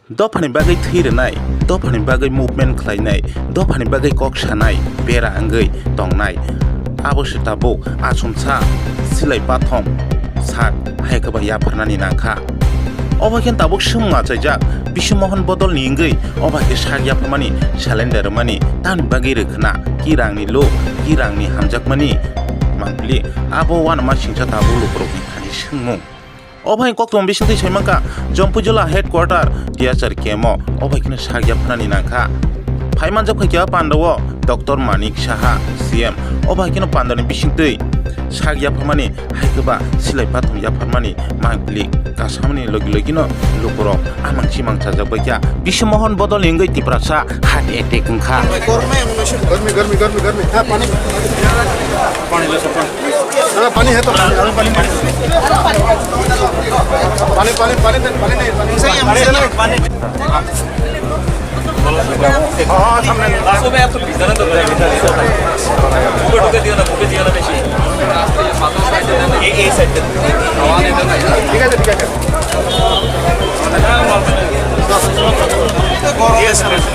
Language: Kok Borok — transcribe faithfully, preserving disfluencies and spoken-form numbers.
Dophani bagwi thwi rwnai, dophani bagwi movement khlainai, dophani bagwi kok sanai, bera wngwi tongnai. Abo se tabuk achomsa silai pathom sak hai khe ba yapharnani nangkha. Obo khe tabuk swngmung achaijak, Bishu Mohan Bodolni wngwi obo hai khe sak yapharmani, cylinder rwmani tamni bagwi rwkhwna, ki rangni look, ki rangni hamjakmani mangpili, abo uanama singcha tabuk lukurokni thani swngmung. Obo hai koktwma bisingtwi saimankha, Jampuijala headquarter T H R camp o obo hai kheno sak yapharnani nangkha. Phaimanjak phaikha pandao Doctor Manik Saha, C M. Obo hai kheno pandani bisingtwi sak yapharmani hai khe ba silai pathom yapharmani mangpili kasamani logi logino lukurok amang chimang chajak baikha. Bishu Mohan Bodolni wngwi Tiprasa heart attack wngkha. गर्मी, गर्मी, गर्मी, गर्मी। हाँ, पानी। पानी लो, सर, पानी। हाँ, पानी है तो। पानी, पानी, पानी, पानी नहीं, पानी। सही है, पानी। हाँ, हाँ, सामने। ऊपर ढुके दियो ना, ऊपर दियो ना, बेसी। ये, ये side पे। ठीक है, ठीक है। ये side पे।